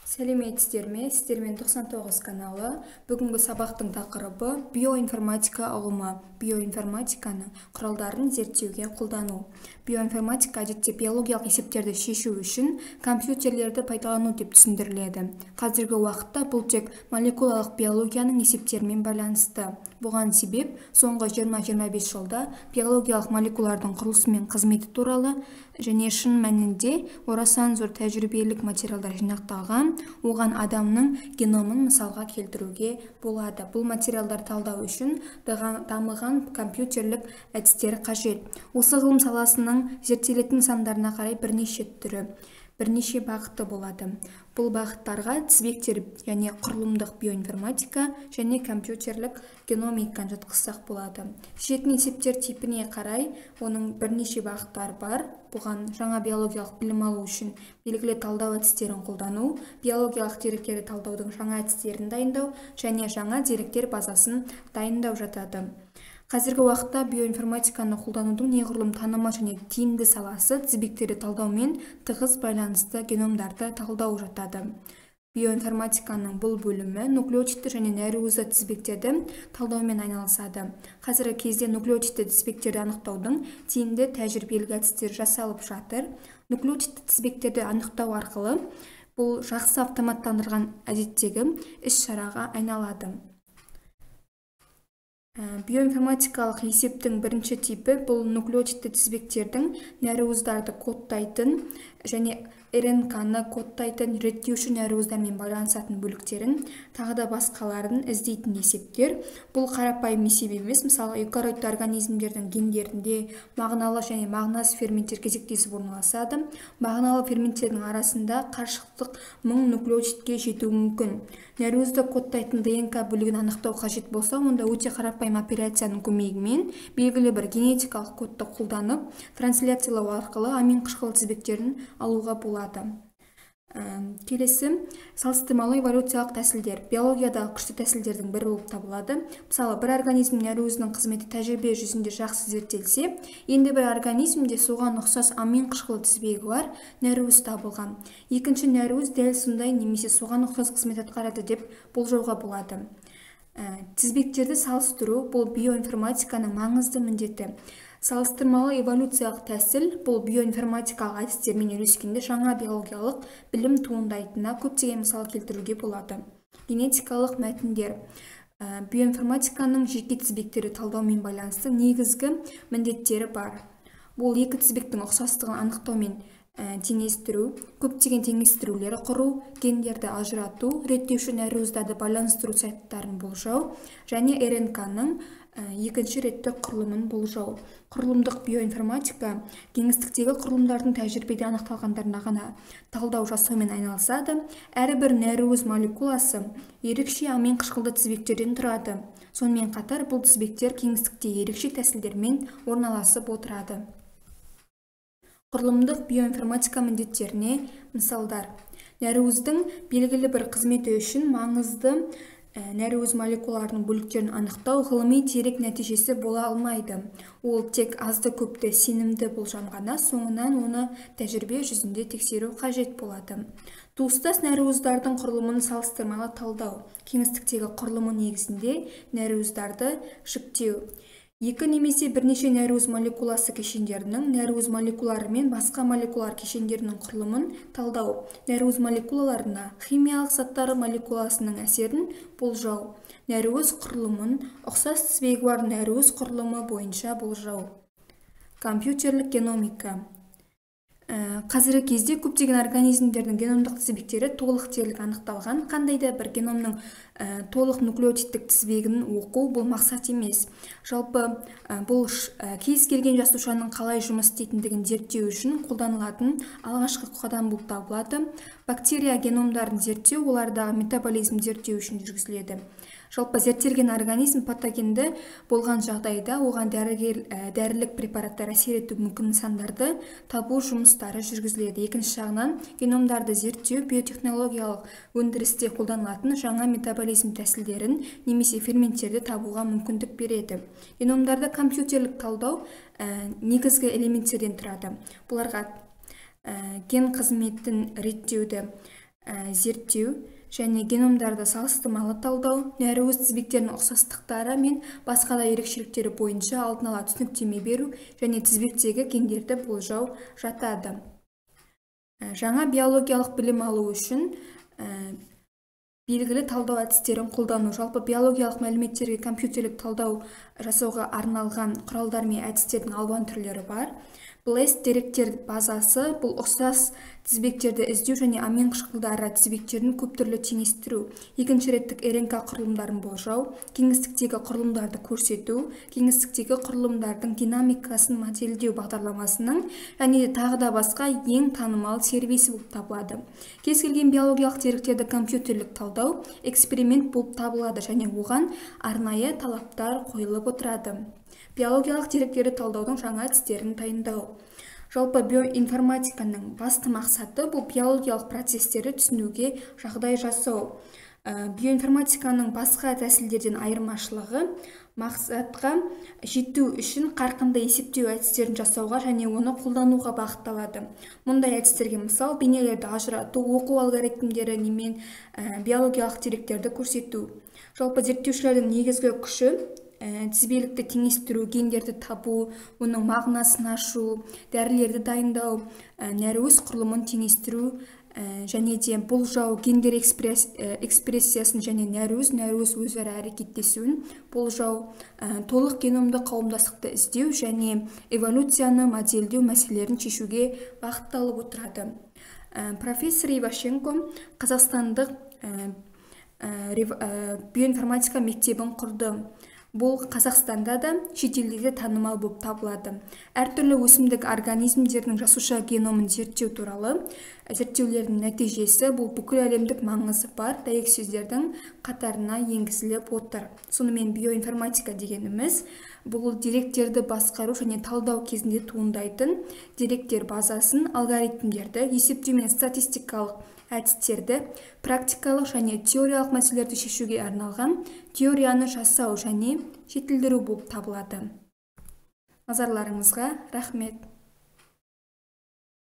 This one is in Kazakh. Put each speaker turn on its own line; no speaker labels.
Сәлеметсіздер ме? Сіздермен 99 каналы. Бүгінгі сабақтың тақырыбы биоинформатика ұғымы. Биоинформатиканың құралдарын зерттеуге қолдану. Биоинформатика әдетте биологиялық есептерді шешу үшін компьютерлерді пайдалану деп түсіндіріледі. Қазіргі уақытта бұл тек молекулалық биологияның есептерімен байланысты. Бұған себеп соңғы 20-25 жылда биологиялық молекулалардың құрылысы мен қызметі туралы және шын мәнінде орасан зор тәжірибелік материалдар жинақталған, оған адамның геномын мысалға келтіруге болады. Бұл материалдар талдау үшін дамыған компьютерлік әдістер қажет. Осы ғылым саласының зерттелетін нысандарына қарай бірнеше түрі, бірнеше бағыты болады. Бұл бағыттарға тізбектер және құрылымдық биоинформатика және компьютерлік геномиканы жатқызсақ болады. Шешетін есептер типіне қарай оның бірнеше бағыттары бар. Бұған жаңа биологиялық білім алу үшін белгілі талдау әдістерін қолдану, биологиялық деректерді талдаудың жаңа әдістерін дайындау және жаңа деректер базасын дайындау жатады. Қазіргі уақытта биоинформатиканы қолданудың неғұрлым танымал және тиімді саласы тізбектерді талдаумен тығыз байланысты геномдарды талдау жатады. Биоинформатиканың бұл бөлімі нуклеотидті және нәруызды тізбектерді талдаумен айналысады. Қазіргі кезде нуклеотидті тізбектерді анықтаудың тиімді тәжірибелік әдістері жасалып жатыр. Нуклеотидті тізбектерді анықтау арқылы бұл жақсы автоматтандырылған әдеттегі іс-шараға айналады. Биоинформатикалық есептің бірінші типі бұл нуклеотидті тізбектердің нәруыздарды кодтайтын және РНК-ны кодтайтын реттеуші нәруыздармен байланысатын бөліктерін, тағы да басқаларын іздейтін есептер. Бұл қарапайым есеп емес. Мысалы, эукариотты организмдердің гендерінде мағыналы және мағынасыз ферменттер кезектесіп орналасады. Мағыналы ферменттердің арасында қашықтық 1000 нуклеотидке жетуі мүмкін. Нәруызды кодтайтын ДНК бөлігін анықтау қажет болса, онда өте қарапайым операцияның көмегімен белгілі бір генетикалық кодты қолданып, трансляциялау арқылы амин қышқылы тізбектерін алуға болады. Келесі салыстырмалы эволюциялық тәсілдер биологиядағы күшті тәсілдердің бірі болып табылады. Мысалы, бір организмнің нәруызының қызметі тәжірибе жүзінде жақсы зерттелсе, енді бір организмде соған ұқсас амин қышқылы тізбегі бар нәруыз табылған. Екінші нәруыз дәл сондай немесе соған ұқсас қызмет атқарады деп болжауға болады. Тізбектерді салыстыру бұл биоинформатиканың маңызды міндеті. Салыстырмалы эволюциялық тәсіл бұл биоинформатикалық әдістермен үйлескенде жаңа биологиялық білім туындайтынына көптеген мысал келтіруге болады. Генетикалық мәтіндер. Биоинформатиканың жеке тізбектері талдаумен байланысты негізгі міндеттері бар. Бұл екі тізбектің ұқсастығын анықтаумен теңестіру, көптеген теңестірулер құру, гендерді ажырату, реттеуші нәруыздарды байланыстыру сайттарын болжау және РНК-ның екінші ретті құрылымын болжау. Құрылымдық биоинформатика кеңістіктегі құрылымдардың тәжірибеде анықталғандарына ғана талдау жасаумен айналысады. Әрбір нәруыз молекуласы ерекше амин қышқылды тізбектерден тұрады. Сонымен қатар бұл тізбектер кеңістікте ерекше тәсілдермен орналасып отырады. Құрылымдық биоинформатика міндеттеріне мысалдар. Нәруыздың белгілі бір қызметі үшін маңызды нәруыз молекулаларының бөліктерін анықтау ғылыми терек нәтижесі бола алмайды. Ол тек азды-көпті сенімді болжам ғана, соңынан оны тәжірибе жүзінде тексеру қажет болады. Туыстас нәруыздардың құрылымын салыстырмалы талдау, кеңістіктегі құрылымы негізінде нәруыздарды жіктеу. Екі немесе бірнеше нәруыз молекуласы кешендерінің, нәруыз молекулалары мен басқа молекулалар кешендерінің құрылымын талдау, нәруыз молекулаларына химиялық заттар молекуласының әсерін болжау, нәруыз құрылымын ұқсас тізбегі бар нәруыз құрылымы бойынша болжау. Компьютерлік геномика. Қазіргі кезде көптеген организмдердің геномдық тізбектері толық дерлік анықталған. Қандай да бір геномның толық нуклеотидтік тізбегін оқу бұл мақсат емес. Жалпы бұл кез келген жасушаның қалай жұмыс істейтіндігін зерттеу үшін қолданылатын алғашқы қадам болып табылады. Бактерия геномдарын зерттеу олардағы метаболизм зерттеу үшін жүргізіледі. Жалпы зерттелген организм патогенді болған жағдайда оған дәрілік препараттар әсер ету мүмкін нысандарды табу жұмыстары жүргізіледі. Екінші жағынан геномдарды зерттеу биотехнологиялық өндірісте қолданылатын жаңа метаболизм тәсілдерін немесе ферменттерді табуға мүмкіндік береді. Геномдарды компьютерлік талдау негізгі элементтерден тұрады. Бұларға ген қызметін реттеуді зерттеу және геномдарды салыстырмалы талдау, нәруыз тізбектерінің ұқсастықтары мен басқа да ерекшеліктері бойынша алдын ала түсініктеме беру және тізбектегі гендерді болжау жатады. Жаңа биологиялық білім алу үшін белгілі талдау әдістерін қолдану, жалпы биологиялық мәліметтерге компьютерлік талдау жасауға арналған құралдар мен әдістердің алуан түрлері бар. BLAST деректер базасы бұл ұқсас тізбектерді іздеу және амин қышқылдары тізбектерін көптүрлі теңестіру, екінші реттік РНК құрылымдарын болжау, кеңістіктегі құрылымдарды көрсету, кеңістіктегі құрылымдардың динамикасын модельдеу бағдарламасының және тағы да басқа ең танымал сервисі болып табылады. Кез келген биологиялық деректерді компьютерлік талдау эксперимент болып табылады және оған арнайы талаптар қойылып отырады. Биологиялық деректерді талдаудың жаңа әдістерін дайындау. Жалпы биоинформатиканың басты мақсаты бұл биологиялық процестерді түсінуге жағдай жасау. Биоинформатиканың басқа тәсілдерден айырмашылығы мақсатқа жету үшін қарқынды есептеу әдістерін жасауға және оны қолдануға бағытталады. Мұндай әдістерге мысал бейнелерді ажырату, оқу алгоритмдері немен биологиялық деректерді көрсету. Жалпы зерттеушілердің негізгі күші тізбелікті теңестіру, гендерді табу, оның мағынасын ашу, дәрілерді дайындау, нәруыз құрылымын теңестіру және де болжау, гендер экспрессиясын және нәруыз өзара әрекеттесуін болжау, толық геномды қауымдастықты іздеу және эволюцияны модельдеу мәселелерін шешуге бағытталып отырады. Профессор Ивашенко қазақстандық биоинформатика мектебін құрды. Бұл Қазақстанда да, шетелде де танымал болып табылады. Әртүрлі өсімдік организмдерінің жасуша геномын зерттеу туралы зерттеулердің нәтижесі бұл бүкіл әлемдік маңызы бар дәйексөздердің қатарына енгізіліп отыр. Сонымен биоинформатика дегеніміз бұл деректерді басқару және талдау кезінде туындайтын деректер базасын, алгоритмдерді, есептеу мен статистикалық әдістерді, практикалық және теориялық мәселелерді шешуге арналған теорияны жасау және жетілдіру болып табылады. Назарларыңызға рахмет.